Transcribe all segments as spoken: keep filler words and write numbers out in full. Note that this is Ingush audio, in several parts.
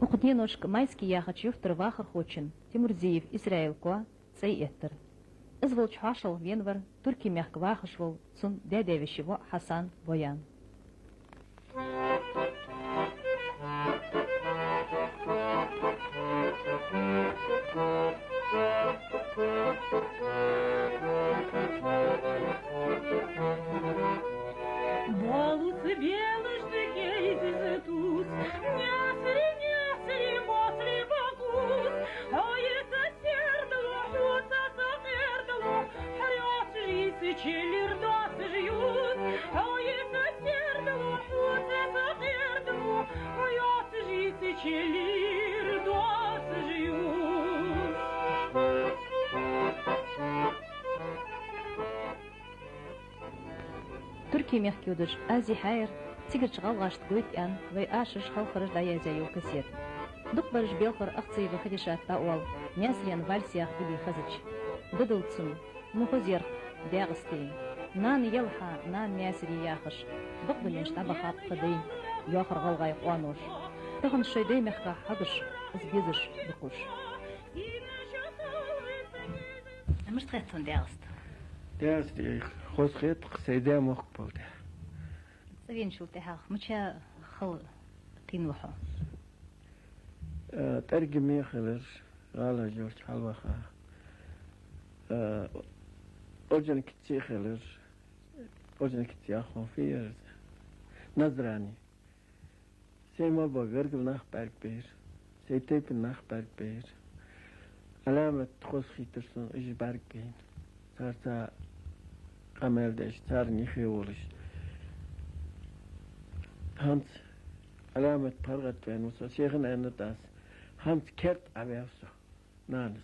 Укх деношка Майский яхача юртара вахархочун Тимурзиев Исраила коа цӀай эттар. Из волча хьоашалгӀа венавар Туркий мехка вахаш вола цун даь-даь-веший воӀ Хьасан Боян. Балус белаш дикейзиз туц, нясри, нясри, моцри бакъус, хьоица сердало, хьоца сакъердало, хьрёц жийс челир доцаш юс, хьоица сердало, хьоца сакъердало, хьрёц жийс челир доцаш юс. Туркий мехка йодаш Ази Хьаира, цигарча гӀалгӀашта гойтӀен вай ашараш, халхараш дӀаязъяь йола кассета. ДукхагӀбараш белхар ахцегӀа хадишат дӀаоал Нясрен вальс яха дили хазача. Дадал цун, ма хоза яр-кх Даькъасте. Нана елахь, нана Нясри яхаш, бакъдунен чу дӀабахаб тха дай, йоахар гӀалгӀай къоаноша. Тахан шоай дай мехках хьегаш, из безаш дукхагӀа. Мишта хет хьона Даькъаста? Даькъасте хоза хет-кх, сай даь мохк бола тӀехьа. ЦӀавеначул тӀехьагӀа мича хала кхийна ва хьо? Э, ТӀаргаме хилар, гӀалаш йолча хьалваха. Э, Орджоникидзе хилар, Орджоникидзе яхаш фу яр из? Назрани. Сай мел бола гаргара нах бӀаргабайра, сай тайпан нах бӀаргабайра. Ӏаламат хоза хийтар сона уж бӀаргабайна. Царца къамаьл деш, царна юхе волаш. ХӀанз Ӏаламат паргӀатваьнна ва со, шийхана аьннад аз. ХӀанз керда Ӏаваьв со нанас.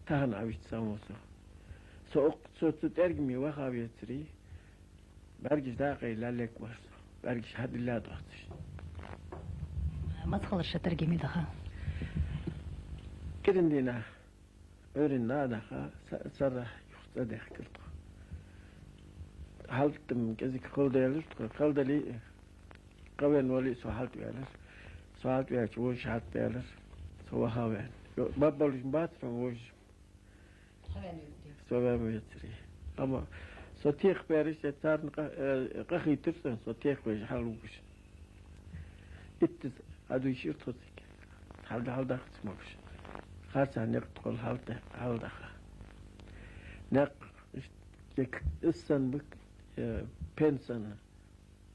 Тахан Ӏавича санна ва со. Со укх-, со цу ТӀаргаме ваха вецаре, бӀаргаш дӀакъайла лелларгвар со, бӀаргаш хьадилла доацаш. Маца хилар шо ТӀаргаме даха? КӀирандийнахьа, Ӏуйранна а даха, са-, сарахьа юха цӀадаьхкар тхо. Хьалтам кӀезига хала даьлар тхо, хала дале а, къавенна вале а со хьалтӀаваьлар. Со хьалтӀаваьлча, вожаш хьалтӀабаьлар. Со ваха ваьнна. Йо, баб болаш бацар вожаш. Со ваьнна вецаре. Амма со текхабаьраш, царна къа-, э, къахийтар сона, со текхавеш хьалвугаш. Иттаза Ӏадийшар тхо цига. Хьалда-, хьалдахац могаш. Харцахьа никъ тхол хьалда-, хьалдаха. Никъ ишт-, як-, из санна ба-кх, э, пен санна.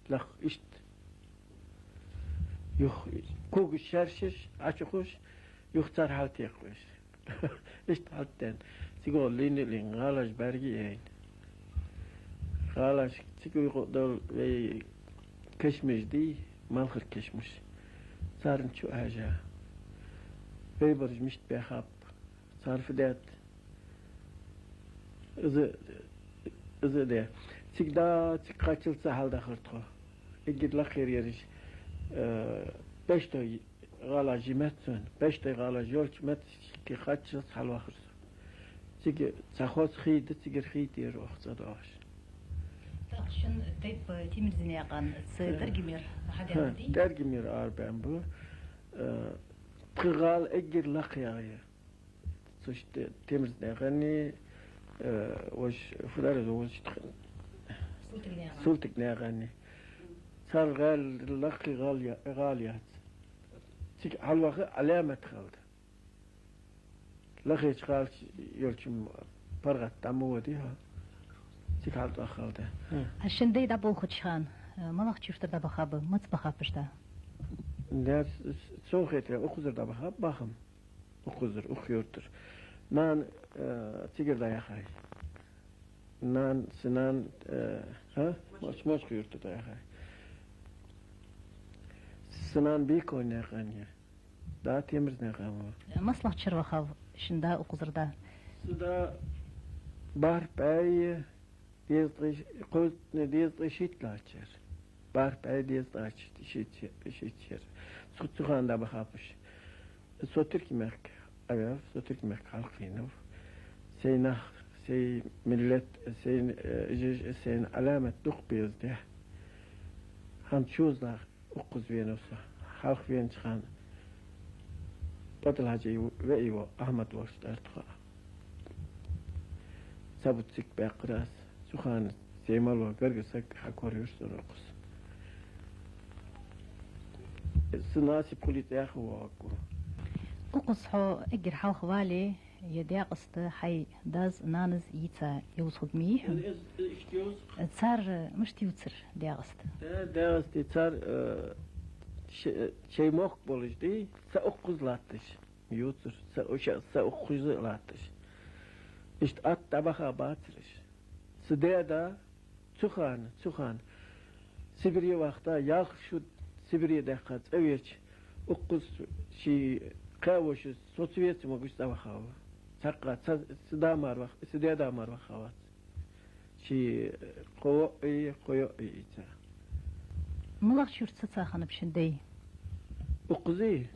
Лакха иштта. Юха когаш шаьршаш, Ӏочухуш, юха цар хьалтекхавеш. Иштта хьалтдаьнна. Цига лийнна-лийнна гӀалаш бӀарга а яйна. ГӀалаш цига юкъе дола вай кашамаш дий, малхара кашамаш. Царна чу Ӏаьжа. Вай бараш мишта баьхаб. Цар фу даьд? Из, из а де. Цига да, цига кхаччалца хьалдахар тхо. Эггара лакхера ераш, э, Пештой гӀалаш я моттиг сона. Пештой гӀалаш йолча моттиге кхаччалца хьалвахар со. Цига цхьа хоза хий да, цигара хий тӀера оаха цӀадоагӀаш. ТӀаккха шун тайпа Тимирзинаькъан цу Э. ТӀаргамера хьадаьннад? ХӀа, ТӀаргамера арабаьнна ба. Э, тха гӀала эггара лакхагӀа я. Цу чу Тимирзинаькъани, э, вож фу дар из вож тх-, Султыгнаькъан. Султыгнаькъани. Цар гӀала лакхе гӀала я-, гӀала яц. Цига хьалваха Ӏаламат хала да. Лакхеча гӀала чу йолча паргӀата тӀа ма вода хьо. Цига хьалтӀаваха хала да. А шун дай дӀаболхача хана, э, малагӀча юртара дӀабахаб, маца бахаб уж да? Да, с-, с-, сона хетаргахьа, укхазара дӀабахаб бахам. Укхазара, укх юртара. Нана, э, цигара дӀаяхай. Нана, са нана, э, хӀа? Моч-, Мочкъий-Юртара дӀаяхай. Са нана Беконаькъан я. Да Тимирзинаькъан ва. МалагӀча шера вахав шун да укхазара да? Са да бархӀ бӀаь дезткъеи ш-, кхузткъеи дезткъеи шийтта латтача шера. БархӀ бӀаь дезткъеи шийтта, шийтта шера. Цу, цу хана дӀабахаб уж. Со Туркий мехка Ӏаваьв, со Туркий мехка хьалкхийнав. Сай нах, сай миллет, сай, э, жиж, сай Ӏаламат дукха беза да. ХӀанз чузлах укхаза венав со. Хьалха венача хана КъотӀал-Хьажий ваь воӀ Ахьмад волча тӀара тхо. Цхьа бутт цига баьккхар аз. Цу хана сай мел вола гаргара саг хьакорайир сона укхаза. Са Насип Хулий цӀи яха воагӀаргва. Укхаза хьо эггара хьалха вале, е Даькъаста хьай дас-нанас йийца йовза хург ма йий хьона? Цар мишта йийцар Даькъаста? Э, Даькъаста цар, э, ше-, шоай мохк болаш дий, са укхаза латташ йийцар, са уша-, са укхаза латташ. Иштта атта дӀабаха бацар уж. Са даь-да цу хана, цу хана Сибре вахийта, ялх шу Сибре даьккха цӀавеча, укхаза ший кхаь вошас соцаве ца могаш цӀавахав. Цхьаккха ца, са да мара вах-, са даь-да мара вахавац. Ший кхо воӀ а, кхо йоӀ а йийца. МалагӀча юрта сеца хиннаб шун дай? Укхазий?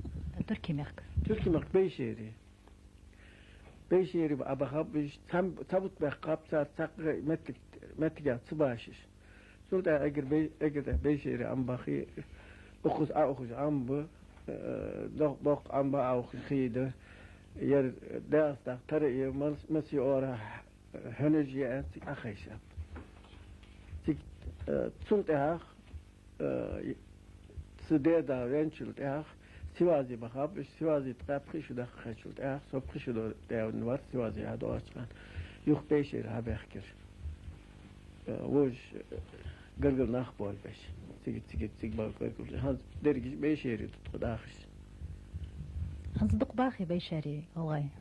Туркий мехка. Туркий мехка Байшери. Байшери Ӏобахаб уж, цхьа, цхьа бутт баьккхаб цар, цхьаккха моттиг, моттигах ца башаш. Цул тӀехьагӀа эггара Бай-, эггара тӀехьа Байшери Ӏомабахе, укхаза Ӏоухаш Ӏомабу, э, дох-, боккха Ӏомабу Ӏоухаш хий да. Ер Даькъастах тара е мас-, маси ора хьунаж е аьнна цига Ӏохайшаб. Цига, э, цул тӀехьагӀа, э, са даь-да венначул тӀехьагӀа Сивазе бахаб уж, Сивазе ткъаь пхи шу дахкачул тӀехьагӀа, со пхи шу даьнна вар Сивазе хьадоагӀача хана, юха Байшери хьабаьхкар. Э, вож, э, гаргара нах болабеш. Цига, цига, цига бола гаргара. ХӀанз дерригаш Байшери да тхо дахаш. ХӀанз дукха бахий Байшери гӀалгӀай?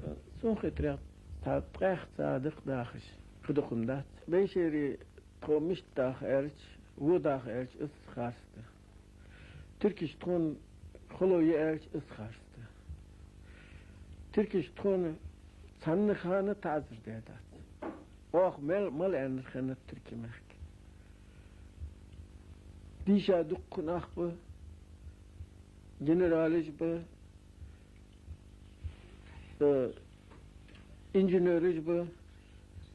Э, сона хетарах, цхьа ткъаьх цхьа да-кх дахаш. Кхы дукха дац. Байшери тхо мишта даха аьлча, во даха аьлча, из харц да. Туркаша тхона хало е аьлча, из харц да. Туркаша тхона цхьанна хана таӀазар даь дац. Оаха мел, мел аьннар хиннад Туркий мехка. Дийша дуккха нах ба, генералаш ба, э, инженераш ба,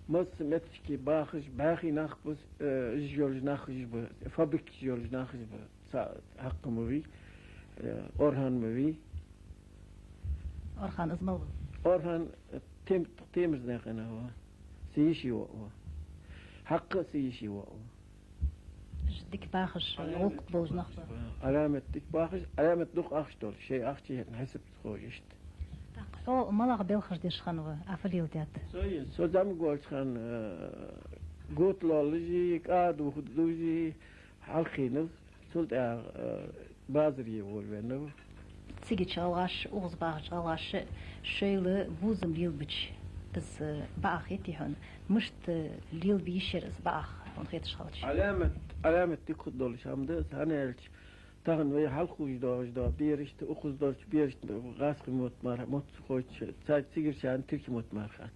масса метташка бахаш, бӀаьхий нах ба, э, уж йолаш нахаш ба, фабрикаш йолаш нахаш ба, цхьа хьакха ма вий, э, Орхан ма вий. Орхан из мала ва? Орхан, э, Тем-, Темирзнаькъан ва, са йиший воӀ ва. Хьакха са йиший воӀ ва. Уж дика бахаш, гӀулакх болаш нах ба. Ӏаламат дика бахаш, Ӏаламат дукха ахча долаш, шоай ахча хӀетта хьисап ца ховш иштта. ТӀаккха хьо малагӀа белхаш деш хиннав, Ӏа фу леладаьд? Со, со зӀамига волча хана, э, гута ловлаши, кӀа дувха дувши хьалкхийнав, цул тӀехьагӀа, э, базар е волавеннав. Цигача гӀалгӀаша, укхаза бахача гӀалгӀаша шоайла бувзам лелабича, из бакъахьа хетий хьона? Мишта лелабе йиш яр из бакъахьа, хьона хеташ хилча? Ӏаламат, Ӏаламат дика хургдолаш хӀама да из, хӀана аьлча, тахан вай хьалкхувш доагӀаш дола берашта, укхаза долча берашта гӀазкхий мотт мара, мотт ца ховча, цхьа цигарчарна туркий мотт мара хац.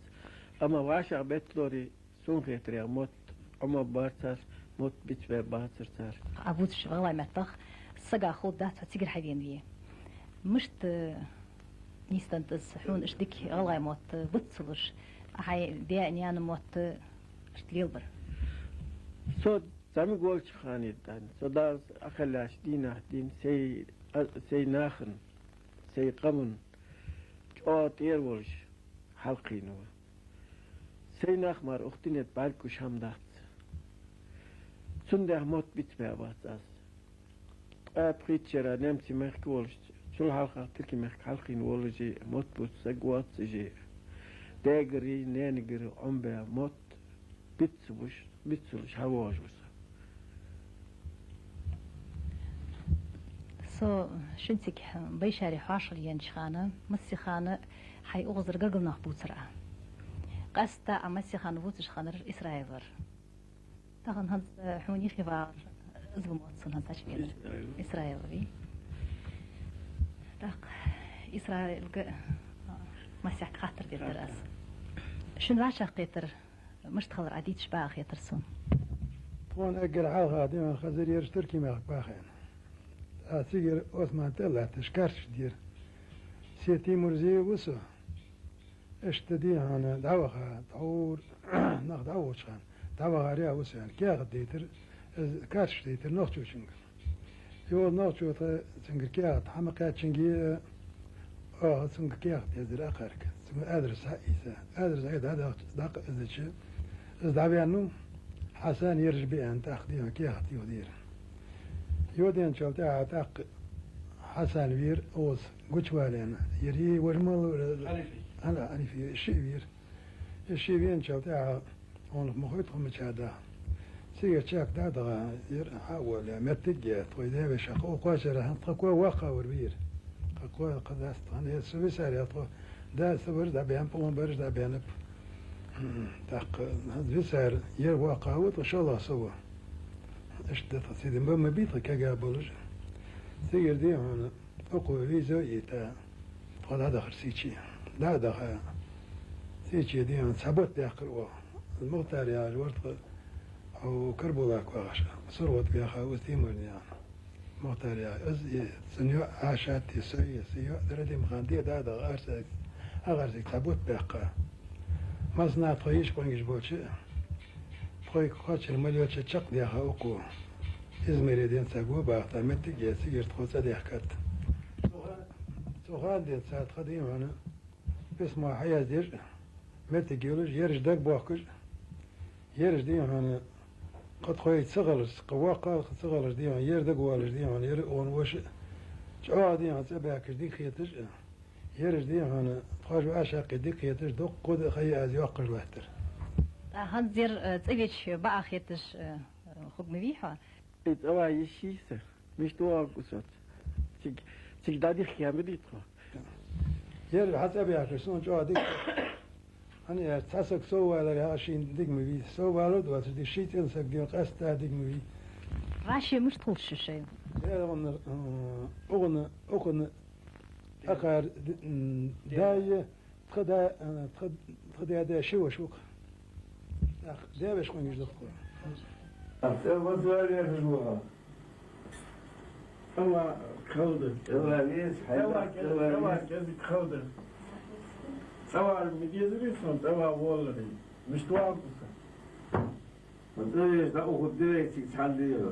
Амма вӀашагӀбетталуре, сона хетарах, мотт Ӏомабаьбар цар, мотт бицбаьбацар цар. Ӏа бувцача гӀалгӀай меттах сага ховргдац хьо цигара хьавена вий. Мишта нийсденнад из хьона иштта дика гӀалгӀай мотт бицца ца луш, Ӏа хьай даь-наьна мотт иштта лелабар? Со зӀамига волча хана, со Дала Ӏокхаьллача дийнахьа денз сай, а, сай нахана, сай къаман чӀоагӀа тӀера волаш хьалкхийнав. Сай нах мара укх дунен тӀа бӀаргагуш хӀама дац. Цудухьа мотт бицбаьбац аз. Ткъаь пхийтта шера немций мехка волаш, цул хьалха туркий мехка хьалкхийна волаш, мотт бувца саг вац из. Даьгара, наьнагара Ӏомабаь мотт бицца буш, бицца луш хьавоагӀаш ва со. Со шун цига Байшаре хьоашалгӀа енача хана, массе хана хьай укхазара гаргара нах бувцар Ӏа. Къаьстта Ӏа массе хана вувцаш хиннар Исраилера. Тахан хӀанз, э, хьона юхе вагӀар из ва мотт сона хӀанз хьачубенар. Исраил. Исраил вий? ТӀаккха Исраилга, а, массехк хаттар дергдар аз. Шун вӀашагӀкхетар мишта хилар Ӏа дийцача бакъахьа хетар сона. Тхона эггара хьалха диман хазар ераш туркий мехка бахийна. ТӀаккха цигара Осман тӀа а латташ, карташ дера. Се Тимурзе ва со. Иштта дий хьона дӀаваха, тхьовра нах дӀавахача хана, дӀавахар а ва со аьнна, каьхат дайтар, из карташ дайтар нохчочунга. Йола нохчо тха цунгара каьхат хьа ма кхаьччинге, оаха цунга каьхат яздаьр акхарга. Цунга адрес хьаийца. Адрес Ӏе дӀадахча, дӀакхаьчача, из дӀаваьннав, Хьасан ераш бе аьнна, тӀаккха дийна каьхат йоадаьр. Йоадаьнначул тӀехьагӀа тӀаккха Хьасан вера укхаза гучавалийна. Ер йий вож мала вар? Хьанифи. Хьана, Хьанифи, шиъ вера. Из шиъ веначул тӀехьагӀа, хьона ма хой тхо мича да. Цигара чакхдагӀа, ер хьа а воалаяь, моттиг а яь, тхоай даь-веший хьакъ кхоачара, хӀанз тха коа воккхагӀвар вера. Тха коа, тха даьс, тха нанас, со висар, я тхо, да, са бараш дӀабаьннаб, хьона бараш дӀабаьннаб. ТӀаккха хӀанз висар, ер воккхагӀа ва, тха шоллагӀа со ва. Иштта да тха цига, ма, ма бий тха кагаболаш. Цигара дий хьона, укхо виза йита, тхо дӀадахар Сийче. ДӀадаха, Сийче дий хьона цхьа бутт даьккхар оаха. Мухтар яхаш вар тха, хьо Карабулак вахаш, СурхотӀа ваьха ва из Тимурнаькъан. Мухтар яхаш, из, из цун йоӀ Ӏашат, из со, из са йоӀ Радимхан, де дӀадаха Арсаг, ах Арсаг цхьа бутт баьккха. Массанахьа тхо йиша-къонгаш болча, тхоай кхоачара мел йолча чакхдаьха укхо. Измире денз цхьа го бахта, моттиг а яь, цигара тхо цӀадаьхкад. Цу хана, цу хана денз цхьа тха дий хьона письмо хьаяздеш, моттиг йолаш, ераш дагабоахкаш, ераш дий хьона, кхы тхоай ца хиларца, кхы воккхагӀа ца хиларца дий хьона, ер дагавоалаш дий хьона, ер а хьона воша, чӀоагӀа дий хьона цӀабаьхкаш дика хеташ, ераш дий хьона, тхоаш вӀашагӀкхийтта дика хеташ, дуккха да хьай аз йоаккхаш латтар. ТӀаккха хӀанз ер, э, цӀавеча бакъахьа хеташ, э, хург ма вий хьо? Э, цӀава йиш йий са, мишта воагӀаргва со? Цига, цига дӀадихка ма дий тхо. Ер хьа цӀабаьхкаш сона чӀоагӀа дика. ХӀана аьлча, цхьа саг соввалар яхар шийна дика ма вий. Соввалар а доацаш, дика ший цӀен саг дий хьона къаьстта дика ма вий. ВӀаши мишта хул шо шоай? Ер укханна, м, укханна, укханна акхар, м, даь, тха да, э, тха, тха даь-даь ши воша ва-кх. ТӀаккха даь-веший къонгаш да-кх тхо. Ах, цӀа ва цӀа лехаш ваха. ЦӀава кхалда. ЦӀава веза, хьайда, цӀава кез-, цӀава цӀава веза. Кез кхалда. ЦӀавар ма дезарий сона, цӀава воалларий. Мишта воагӀаргва со? Ма цӀавеш дӀаухаргда вай цига цхьан дийнахьа.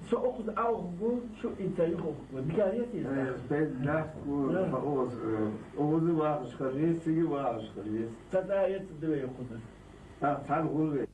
Со укхаза Ӏоухаргва, шо ийца юха ухаргва. Дика яц из? Э, пен нах ва, да. Ма укхаза, э, укхаза вахаш хила веза, цига вахаш хила веза. Цхьа цӀа эцаргда вай укхаза. Ах, цхьана хул вай.